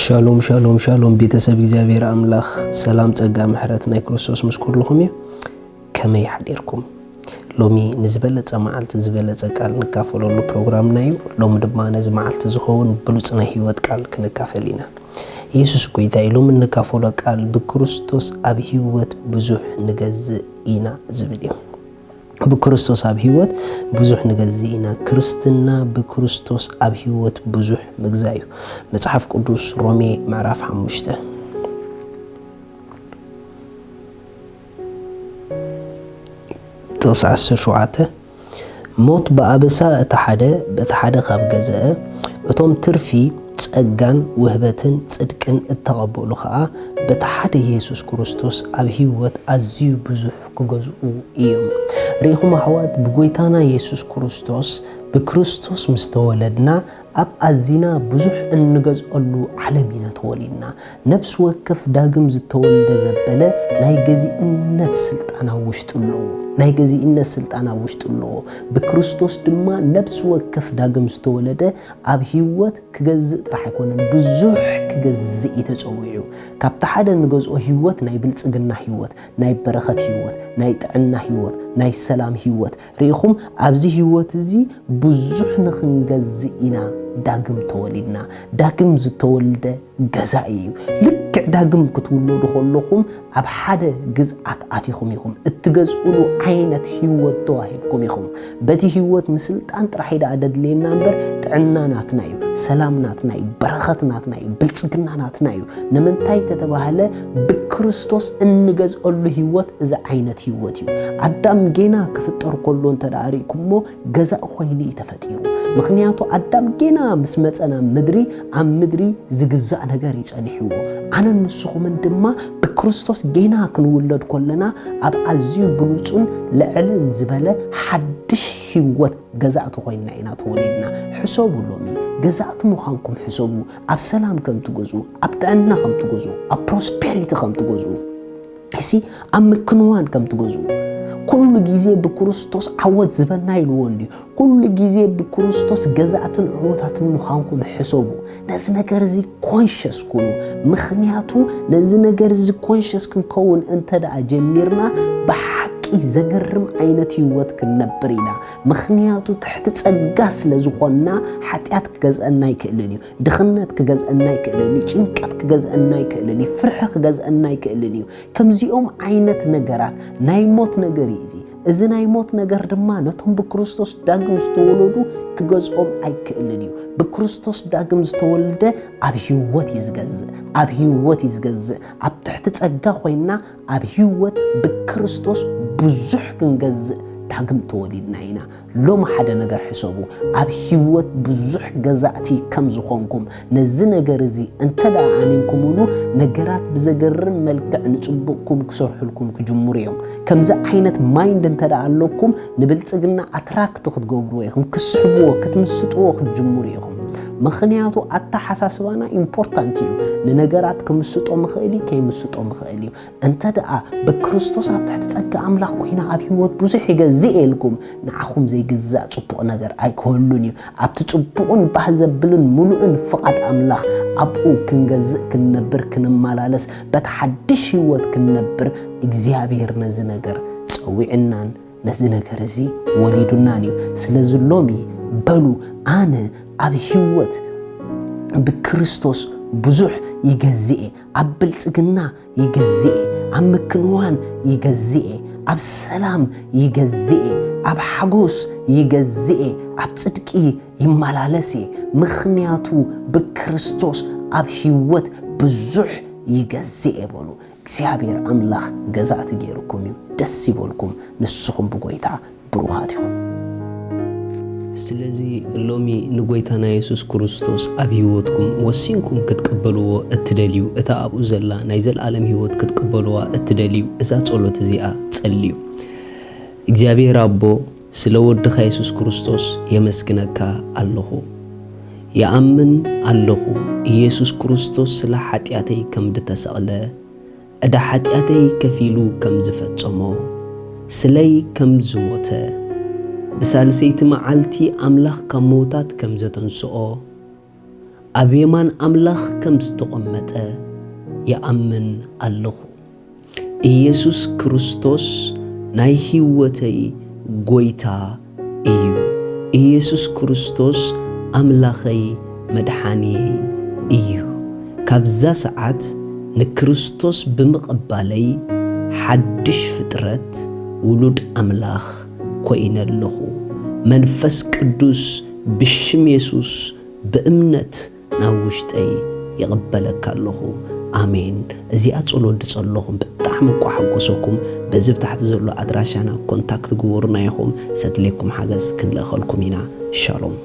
ሻሎም ሻሎም ሻሎም፣ ቤተሰብ እግዚኣብሔር ኣምላኽ ሰላም፣ ጸጋ፣ ምሕረት ናይ ክርስቶስ ምስ ኩልኹም እዩ። ከመይ ሓዲርኩም? ሎሚ ንዝበለጸ መዓልቲ ዝበለጸ ቃል ንካፈለሉ ፕሮግራምና እዩ። ሎሚ ድማ ነዚ መዓልቲ ዝኸውን ብሉጽ ናይ ህይወት ቃል ክንካፈል ኢና። የሱስ ጎይታ እዩ። ሎሚ እንካፈሎ ቃል፣ ብክርስቶስ ኣብ ህይወት ብዙሕ ንገዝእ ኢና ዝብል እዩ። ብክርስቶስ ኣብ ህይወት ብዙሕ ንገዝእ ኢና። ክርስትና ብክርስቶስ ኣብ ህይወት ብዙሕ ምግዛእ እዩ። መጽሓፍ ቅዱስ ሮሜ ምዕራፍ ሓሙሽተ ጥቕሲ ዓሰርተ ሸውዓተ፣ ሞት ብኣበሳ እቲ ሓደ በቲ ሓደ ካብ ገዝአ፣ እቶም ትርፊ ጸጋን ውህበትን ጽድቅን እተቐበሉ ኸኣ በቲ ሓደ የሱስ ክርስቶስ ኣብ ህይወት ኣዝዩ ብዙሕ ክገዝኡ እዮም። ርኢኹም ኣሕዋት፣ ብጎይታና የሱስ ክርስቶስ፣ ብክርስቶስ ምስ ተወለድና ኣብ ኣዚና ብዙሕ እንገዝኣሉ ዓለም ኢና ተወሊድና። ነፍሲ ወከፍ ዳግም ዝተወልደ ዘበለ ናይ ገዚእነት ስልጣን ኣብ ውሽጡ ኣለዎ። ናይ ገዚእነት ስልጣን ኣብ ውሽጡ ኣለዎ። ብክርስቶስ ድማ ነፍሲ ወከፍ ዳግም ዝተወለደ ኣብ ህይወት ክገዝእ ጥራሕ ኣይኮነን፣ ብዙሕ ክገዝእ እዩ ተጸዊዑ። ካብቲ ሓደ እንገዝኦ ህይወት ናይ ብልጽግና ህይወት፣ ናይ በረኸት ህይወት፣ ናይ ጥዕና ህይወት፣ ናይ ሰላም ህይወት። ርኢኹም፣ ኣብዚ ህይወት እዚ ብዙሕ ንኽንገዝእ ኢና ዳግም ተወሊድና። ዳግም ዝተወልደ ገዛኢ እዩ። ልክዕ ዳግም ክትውለዱ ከለኹም ኣብ ሓደ ግዝኣት ኣቲኹም ኢኹም። እትገዝእሉ ዓይነት ህይወት ተዋሂብኩም ኢኹም። በቲ ህይወት ምስልጣን ጥራሕ እዩ ደኣ ደድልየና እምበር፣ ጥዕና ናትና እዩ፣ ሰላም ናትና እዩ፣ በረኸት ናትና እዩ፣ ብልጽግና ናትና እዩ። ንምንታይ ተተባህለ፣ ብክርስቶስ እንገዝአሉ ህይወት እዚ ዓይነት ህይወት እዩ። ኣዳም ጌና ክፍጠር ከሎ እንተ ደኣ ርኢኩሞ፣ ገዛእ ኮይኑ እዩ ተፈጢሩ። ምኽንያቱ ኣዳም ጌና ምስ መጸ ናብ ምድሪ፣ ኣብ ምድሪ ዝግዛእ ነገር እዩ ጸኒሕዎ። ኣነን ንስኹምን ድማ ብክርስቶስ ጌና ክንውለድ ከለና፣ ኣብ ኣዝዩ ብሉጹን ልዕልን ዝበለ ሓድሽ ህይወት ገዛእቲ ኮይንና ኢና ተወሊድና። ሕሰቡ፣ ሎሚ ገዛእቲ ምዃንኩም ሕሰቡ። ኣብ ሰላም ከም ትገዝኡ፣ ኣብ ጥዕና ከም ትገዝኡ፣ ኣብ ፕሮስፔሪቲ ከም ትገዝኡ፣ እሲ ኣብ ምክንዋን ከም ትገዝኡ። ኩሉ ግዜ ብክርስቶስ ዓወት ዝበና ኢልዎ እንድዩ። ኩሉ ግዜ ብክርስቶስ ገዛእትን ዕዉታትን ምዃንኩም ሕሰቡ። ነዚ ነገር እዚ ኮንሸስ ኩኑ። ምኽንያቱ ነዚ ነገር እዚ ኮንሸስ ክንከውን እንተ ደኣ ጀሚርና፣ ብሓቂ ዘገርም ዓይነት ህይወት ክንነብር ኢና። ምኽንያቱ ትሕቲ ጸጋ ስለ ዝኾንና፣ ሓጢኣት ክገዝአና ኣይክእልን እዩ። ድኽነት ክገዝአና ኣይክእልን እዩ። ጭንቀት ክገዝአና ኣይክእልን እዩ። ፍርሒ ክገዝአና ኣይክእልን እዩ። ከምዚኦም ዓይነት ነገራት ናይ ሞት ነገር እዩ እዚ። እዚ ናይ ሞት ነገር ድማ ነቶም ብክርስቶስ ዳግም ዝተወለዱ ክገዝኦም ኣይክእልን እዩ። ብክርስቶስ ዳግም ዝተወልደ ኣብ ህይወት እዩ ዝገዝእ፣ ኣብ ህይወት እዩ ዝገዝእ። ኣብ ትሕቲ ጸጋ ኮይንና ኣብ ህይወት ብክርስቶስ ብዙሕ ክንገዝእ ዳግም ተወሊድና ኢና። ሎሚ ሓደ ነገር ሕሰቡ፣ ኣብ ህይወት ብዙሕ ገዛእቲ ከም ዝኾንኩም። ነዚ ነገር እዚ እንተ ደኣ ኣሚንኩምሉ፣ ነገራት ብዘገርም መልክዕ ንጽቡቕኩም ክሰርሑልኩም ክጅምሩ እዮም። ከምዚ ዓይነት ማይንድ እንተ ደኣ ኣለኩም፣ ንብልጽግና ኣትራክት ክትገብርዎ ኢኹም፣ ክትስሕብዎ፣ ክትምስጥዎ ክትጅምሩ ኢኹም። ምኽንያቱ ኣተሓሳስባና ኢምፖርታንት እዩ። ንነገራት ክምስጦ ምኽእል እዩ፣ ከይምስጦ ምኽእል እዩ። እንተ ደኣ ብክርስቶስ ኣብ ትሕቲ ጸጋ ኣምላኽ ኮይና ኣብ ህይወት ብዙሕ ይገዝእ ኢልኩም፣ ንዓኹም ዘይግዛእ ጽቡቕ ነገር ኣይክህሉን እዩ። ኣብቲ ጽቡቕን ባህ ዘብልን ምሉእን ፍቓድ ኣምላኽ ኣብኡ ክንገዝእ፣ ክንነብር፣ ክንመላለስ፣ በቲ ሓድሽ ህይወት ክንነብር እግዚኣብሔር ነዚ ነገር ጸዊዕናን ነዚ ነገር እዚ ወሊዱናን እዩ። ስለዚ ሎሚ በሉ፣ ኣነ ኣብ ህይወት ብክርስቶስ ብዙሕ ይገዝእ እየ፣ ኣብ ብልጽግና ይገዝእ እየ፣ ኣብ ምክንዋን ይገዝእ እየ፣ ኣብ ሰላም ይገዝእ እየ፣ ኣብ ሓጎስ ይገዝእ እየ፣ ኣብ ጽድቂ ይመላለስ እየ። ምኽንያቱ ብክርስቶስ ኣብ ህይወት ብዙሕ ይገዝእ እየ በሉ። እግዚኣብሔር ኣምላኽ ገዛእቲ ገይሩኩም እዩ። ደስ ይበልኩም፣ ንስኹም ብጎይታ ብሩኻት ኢኹም። ስለዚ ሎሚ ንጎይታና የሱስ ክርስቶስ ኣብ ህይወትኩም ወሲንኩም ክትቅበልዎ እትደልዩ፣ እታ ኣብኡ ዘላ ናይ ዘለኣለም ህይወት ክትቅበልዋ እትደልዩ፣ እዛ ጸሎት እዚኣ ጸልዩ። እግዚኣብሔር ኣቦ፣ ስለ ወድኻ የሱስ ክርስቶስ የመስግነካ ኣለኹ። ይኣምን ኣለኹ፣ ኢየሱስ ክርስቶስ ስለ ሓጢኣተይ ከም ዝተሰቕለ፣ ዕዳ ሓጢኣተይ ከፊሉ ከም ዝፈጸሞ፣ ስለይ ከም ዝሞተ፣ ብሳልሰይቲ መዓልቲ ኣምላኽ ካብ ምዉታት ከም ዘተንስኦ፣ ኣብ የማን ኣምላኽ ከም ዝተቐመጠ ይኣምን ኣለኹ። ኢየሱስ ክርስቶስ ናይ ህይወተይ ጎይታ እዩ። ኢየሱስ ክርስቶስ ኣምላኸይ መድሓንየይ እዩ። ካብዛ ሰዓት ንክርስቶስ ብምቕባለይ ሓድሽ ፍጥረት ውሉድ ኣምላኽ ኮይነ ኣለኹ። መንፈስ ቅዱስ ብሽም የሱስ ብእምነት ናብ ውሽጠይ ይቕበለካ ኣለኹ። ኣሜን። እዚኣ ጸሎት ዝጸለኹም ብጣዕሚ እኳ ሓጎሰኩም። በዚ ብታሕቲ ዘሎ ኣድራሻና ኮንታክት ግበሩና ኢኹም። ሰድሌኩም ሓገዝ ክንልእኸልኩም ኢና። ሻሎም።